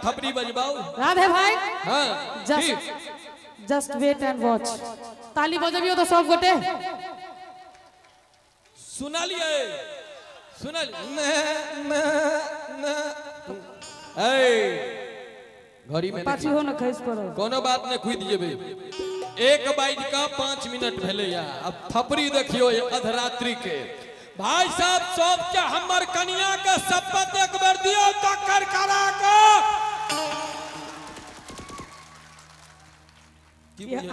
थपड़ी बजबाउ। राधे भाई। हाँ। Just just wait and watch. ताली बजबियो तो सब गोटे। सुनलिए सुनल न न न ए घड़ी में पाछू हो न खसि पड़ल। कोनो बात नहीं, कूद जेबै। 1:05 भेलैया। अब थपड़ी देखियो अधरात्रि के। भाई साहब सबके हमर कनिया के शपथ एक बेर दियो तो कर करा के।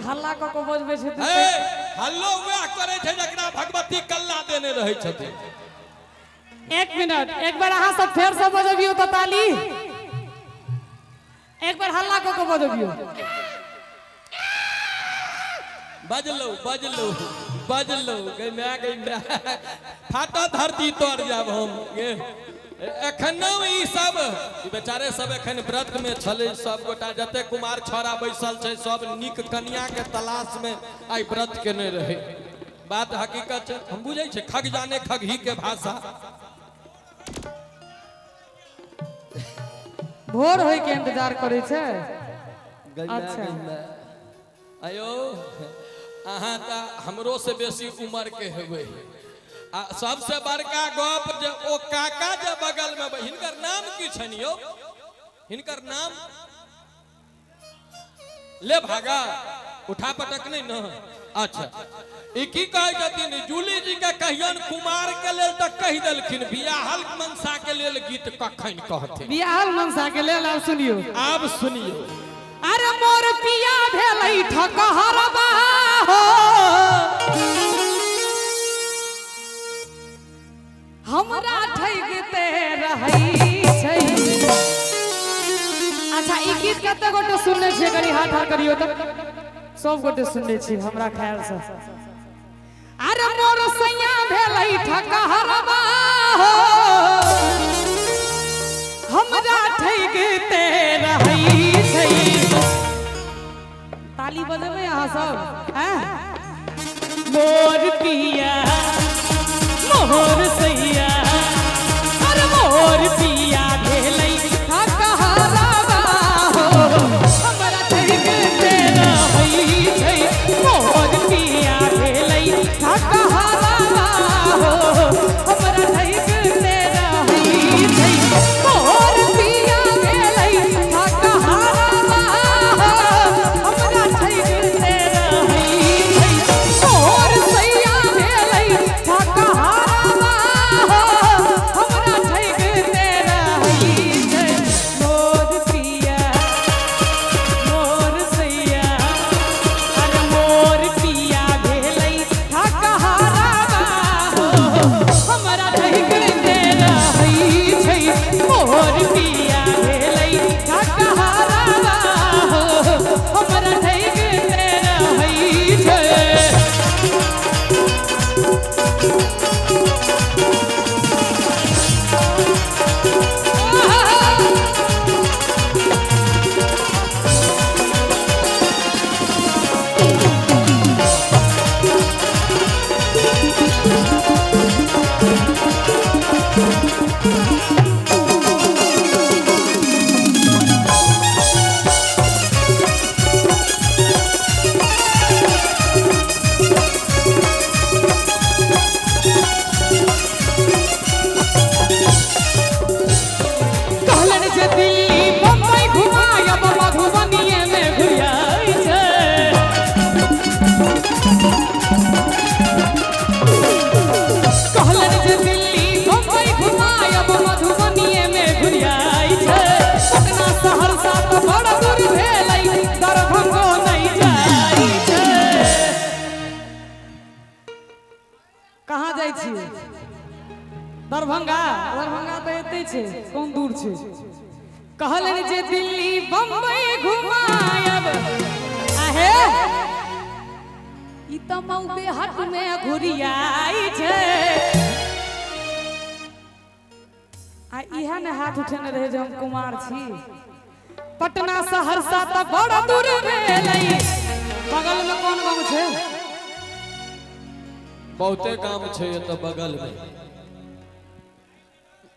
हल्ला क के बजबै छै। हल्लो वएह करै छै जकरा भगवती कल्ला देने रहै छथिन। एक मिनट, एक बार अहाँ सब फेर से बजबियो तो ताली। एक बार हल्ला क के बजबियो। बजलो बजलो बजलो गई मैं गई मैं फाटा धरती तोड़ जाब हम। एखनो ई सब बेचारे सब एखन व्रत में छलै। सब गोटा जते कुमार छौड़ा बैसल छै सब नीक कनिया के तलाश में आइ व्रत केने रहे। बात हकीकत छै, हम बुझै छै खग जाने खगही के भाषा। भोर होय के इंतजार करै छै। अच्छा अयो अहाँ तऽ हमरो से बेसी उम्र के हेबै। आ सबसे बड़का गप जे ओ काका जे बगल में, हिनकर नाम की छनि यौ? हिनकर नाम ले भागा उठा पटक नहीं न। अच्छा ई की कहै छथिन? जूली जी के कहियन कुमार के लेल तऽ कहि देलखिन, बियाहल मनसा के लेल गीत कखन कहथिन? बियाहल मनसा के लेल आब सुनियो, आब सुनियो। अरे मोर पिया भेलै ठकहरबा हो, हमरा ठगिते रहै छै। अच्छा ई गीत कते गोटे सुनने छियै? कनि हाथ हाथ करियो तऽ। सब गोटे सुनने छी हमरा ख्याल से। अरे मोर सैया भेलै ठकहरबा हो, हमरा ठगिते रहै छै। ताली बजेबै अहाँ सब। मोर पिया मोर सैया, अरे मोर पिया भेलै ठकहरबा हो, हमरा ठगिते रहै छै। मोर पिया भेलै ठकहरबा हो, हमरा ठगिते रहै छै। मोर पिया भेलै ठकहरबा हो, हमरा ठगिते रहै छै। मोर सैया भेलै ठकहरबा हो, हमरा ठगिते रहै छै। मोर पिया मोर सैया, अरे मोर पिया भेलै ठकहरबा हो, हमरा ठगिते रहै छै। मोर पिया भेलै ठकहरबा हो, हमरा ठगिते रहै छै। कहलनि जे दिल्ली बम्बई घुमायब, मधुबनीये में घुरियाइ छै। कहलनि जे दिल्ली बम्बई घुमायब, मधुबनीये में घुरियाइ छै। पटना सहरसा तऽ बड़ दूर भेलै, दरभंगो नहि जाइ छै। कहाँ जाइ छियै? दरभंगा। दरभंगा तऽ एतै छै, कोन दूर छै? कहलनि जे दिल्ली बम्बई घुमायब, आहे ई तऽ मौबेहट में घुरियाइ छै। आ इएह ने हाथ उठेने रहे जे हम कुमार छी। पटना सहरसा तऽ बड़ दूर भेलै, बगल में कोन गाँव छै? बहुते गाम छै एतऽ बगल में।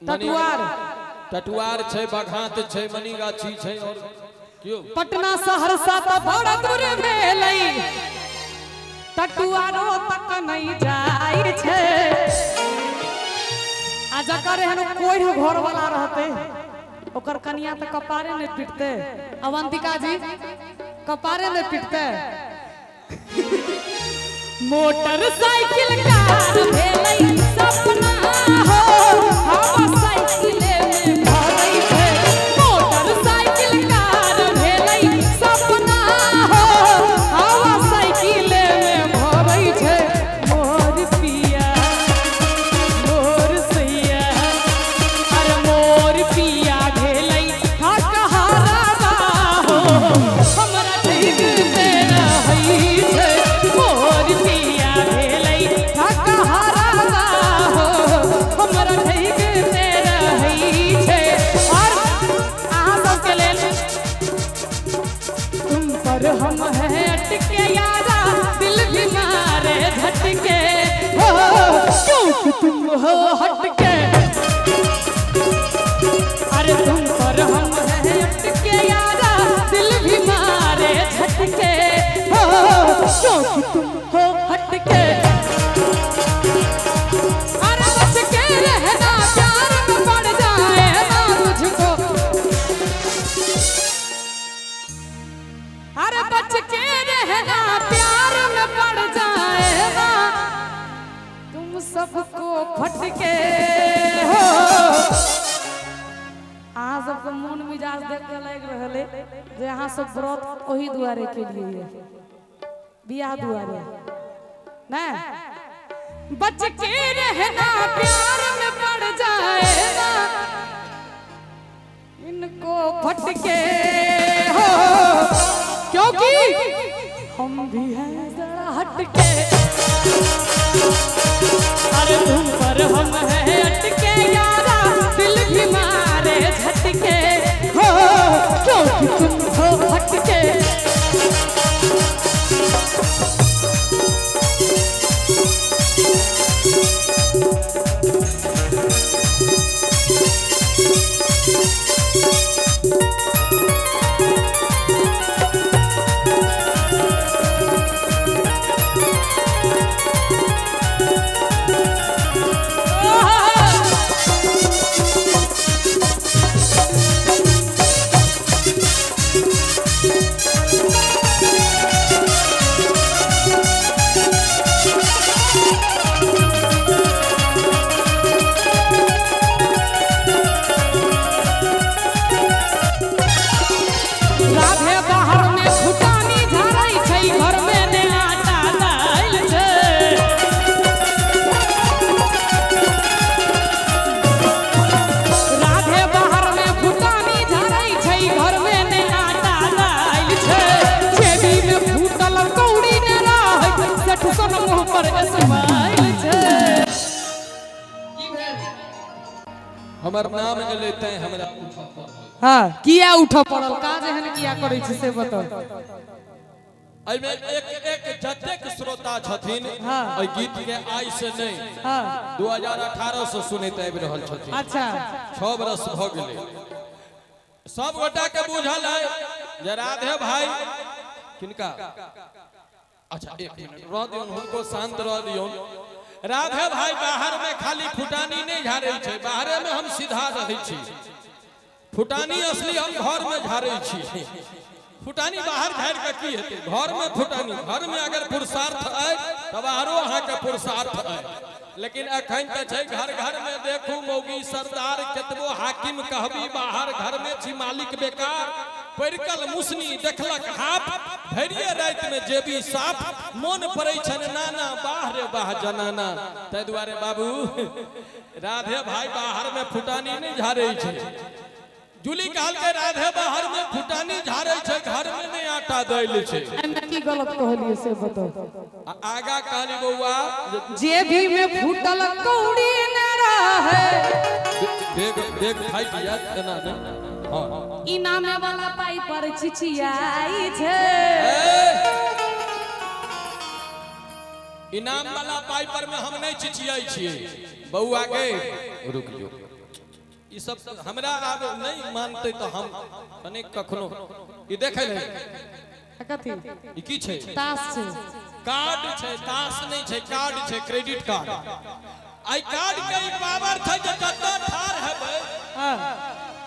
टटुआर। टटुआर छै, बघात छै, मनीगाछी छै और क्यों? पटना सहरसा त बड़ा दूर भेलै, टटुआरो तक नहीं जाय छै। आ जकर एहन कोई घर वाला रहते ओकर कनिया त कपारे ने पिटते। अवंतिका जी कपारे ने पिटते। मोटरसाइकिल कार भेलै सपना हो, हम साइकिले में भरै छै। मोटरसाइकिल कार भेलै सपना हो, हम साइकिले में भरै छै। मोर पिया मोर सैया, अरे मोर पिया भेलै ठकहरवा हो, हमरा ठीक से रहै छै। मोर पिया भेलै ठकहरवा हो, हमरा ठीक से रहै छै। और अहाँ सबके लेल तुम पर हम है अटके यारा, दिल भी मारे झटके हो, क्योंकि तुम हो हटके। अरे तुम पर हम है अटके यारा, दिल भी मारे झटके हो, क्योंकि तुम हो हटके। अरे बच के रहना प्यार में पड़ जाए ना तुझको, अरे बच के रहना प्यार में पड़ जाए ना तुम सबको फटके हो। अहाँ सबके मोन मिजाज देख के लागि रहल है जे अहाँ सब व्रत ओही दुआरे के लिए, बियाह दुआरे ना। बच के रहना प्यार में पड़ जाए ना इनको फटके हो, क्योंकि हम भी हैं जरा हटके। अरे तुम पर हम हैं अटके यारा, दिल भी मारे झटके हो, क्योंकि तुम हो हटके। राधे बाहर में फुटानी झारै छै, घर में ने आटा दालि छै। राधे बाहर में फुटानी झारै छै, घर में ने आटा दालि छै। जेबी में फूटल कौड़ी ने रहै, सेठ सन मुँह पर स्माइल छै। हमर नाम एलै तैं हमरा उठऽ पड़ल। हाँ, किया उठऽ पड़ल, काज एहन किया करै छी से बताउ। एहिमे एक एक जतेक श्रोता छथिन हाँ। एहि गीत के आइ से नहीं, हाँ 2018 से सुनैत आबि रहल छथिन। अच्छा, 6 बरस भऽ गेलै। सब गोटा के बुझल है जे राधे भाई किनका। अच्छा एक मिनट रह दियौन, हुनको शांत रह दियौन। राधे भाई बाहर में खाली फुटानी नहीं झाड़ै छै, बाहरे में हम सीधा रहै छी। फुटानी असली हम घर में झाड़ै छी। फुटानी बाहर झाड़ि के की हेतै, घर में फुटानी, घर में अगर पुरुषार्थ अइ तऽ बाहरो अहाँके पुरुषार्थ अइ। लेकिन अखन तऽ छै घर घर में देखू मौगी सरदार केतबो हाकिम कहबी, बाहर घर में छी मालिक बेकार। परिकल मुसनी देखलक हाफ, धैर्य राति में जेबी साफ, मोन पड़ै छनि नाना बाह रे बाह जनाना। ताहि दुआरे बाबू राधे भाई बाहर में फुटानी नहीं झाड़ै छै। जूली कहलकै राधे बाहर में फुटानी झाड़ै छै, घर में नहीं आटा दैल छै। एहिमे की गलत कहलियै से बताउ। आ आगा कहली बौआ जेबी में फूटल कौड़ी ने रहै, देख देख फाटि जायत एना नहि। हाँ इनामे वाला पाई पर छिछियाई छै। इनाम वाला पाई पर में हम नहीं छिछियाई छियै बौआ के। रुक जो, ई सब हमरा आब नहीं मानते तो हम कने कखनो ई देखै ले। कथी ई की छै? ताश छै। कार्ड छै, ताश नहीं छै, कार्ड छै, क्रेडिट कार्ड। आई कार्ड के ई पावर छै जे जतऽ ठार हेबै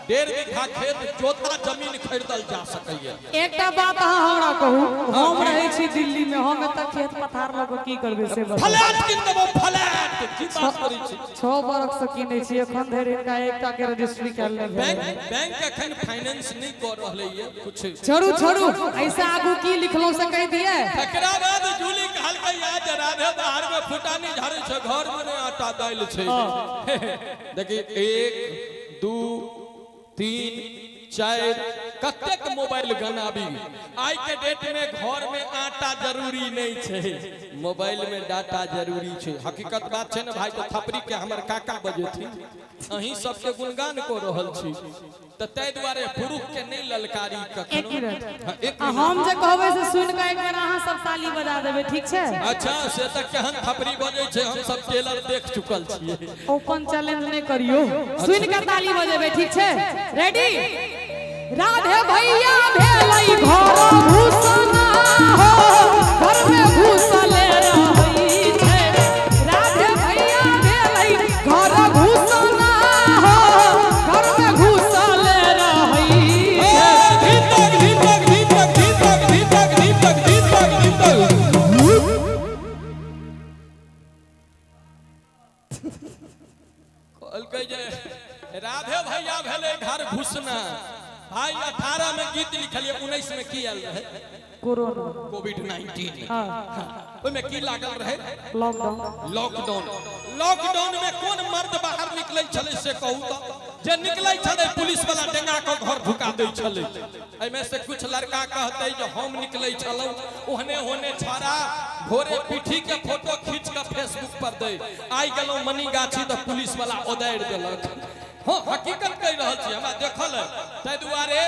1.5 बीघा खेत जोता जमीन खरीदल जा सकैए। एकटा बात अहाँ हमरा कहू, हम रहै छी दिल्ली में, हम एतऽ खेत पथार लऽ कऽ की करबै से बताउ। फ्लैट कीन देबो, फ्लैट। की बात करै छी? 6 बरख से कीनै छी, एखन धरि हिनका एकटा के रजिस्ट्री कयल नहि भेल। बैंक एखन फाइनेंस नहीं कर रहलै ये कुछ। छोड़ू छोड़ू, ऐसे आगू की लिखलहुँ से कहि दिए। तकरा बाद जूली कहलकै या जे राधे बाहर में फुटानी झाड़ै छै, घर में नहि आटा दालि छै। देखी 1 2 3 4 कतेक मोबाइल गनाबी। आई के डेट में घर में आटा जरूरी नहीं छै, मोबाइल में डाटा जरूरी छै। हकीकत बात छै ने भाई। तो थपरी के हमर काका बजेथिन, अहीं सबके गुणगान कऽ रहल छी, तऽ ताहि दुआरे पुरुष के नहीं ललकारी कखनो। एक मिनट। हाँ, एक आ हम जे कहबै से सुनि कऽ एक बेर अहाँ सब ताली बजा देबै, ठीक छै? अच्छा, से तऽ केहन थपरी बजै छै हम सब टेलर देख चुकल छियै। ओपन चैलेंज नहि करियौ, सुनि कऽ ताली बजेबै, ठीक छै? रेडी? राधे भैया भेलै घर घुसना हो, घर में घुसले रहै छै। राधे भैया भेलै घर घुसना हो, घर में घुसले रहै छै। धीपक धीपक धीपक धीपक धीपक धीपक धीपक धीपक। कहलकै जे राधे भैया भेलै घर घुसना। भाई 18 में गीत लिखलिए, 19 में की आयल रहे? कोरोना। कोविड-19। हाँ। ओहिमे की लागल रहे? लॉकडाउन। लॉकडाउन। लॉकडाउन में कोन मर्द बाहर निकलै छलै से कहू तऽ? जे निकलै छलै पुलिस वाला डेंगा के घर ढुका दै छलै। एहिमे से कुछ लड़का कहतै जे हम निकलै छलहुँ, ओहने ओहने छाड़ा भोरे पीठी के फोटो खींच के फेसबुक पर दै। आइ गेलहुँ मनीगाछी तऽ पुलिस वाला ओदारि देलक। हाँ, हकीकत कहि रहल छी, हमरा देखल है। ताहि दुआरे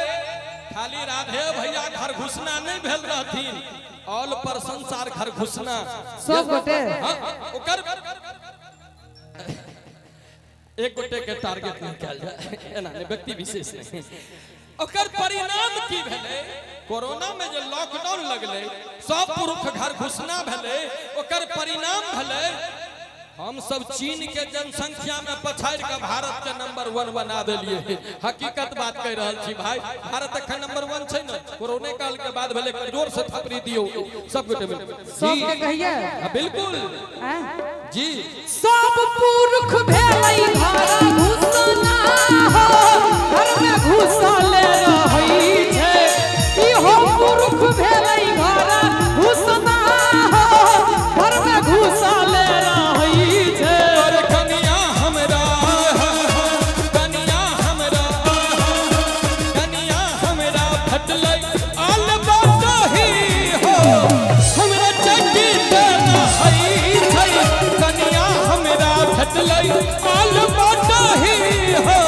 खाली राधे भैया घर घुसना नहीं भेल रहथिन, ऑल पर्सन आर घर घुसना। सब गोटे। हाँ, ओकर एक गोटे के टारगेट नहीं कयल जाय, एना नहीं, व्यक्ति विशेष नहीं। ओकर परिणाम की भेलै? कोरोना में जे लॉकडाउन लगलै, सब पुरुष घर घुसना भेलै, ओकर परिणाम भेलै हम सब चीन के जनसंख्या में पछाड़ि के भारत के नंबर 1 बना देलिए। हकीकत बात कहि रहल छी भाई, भारत एखन नंबर 1 छै ने। कोरोने काल के बाद भेलै। जोर से थपड़ी दियौ सब गोटे मिल। सबके कहिए। हाँ, बिल्कुल। हैं? जी। सब पुरुष भेलै घर घुसना हो, घर में घुसले रहै छै। इहो पुरुष भेलै घर घुसना हो, घर में घुसले रहै छै। अरे कनिया हमरा, कनिया हमरा, कनिया हमरा फटलै आल बाटही हो, हमरा चट्टी देना है छै। कनिया हमरा फटलै आल बाटही हो,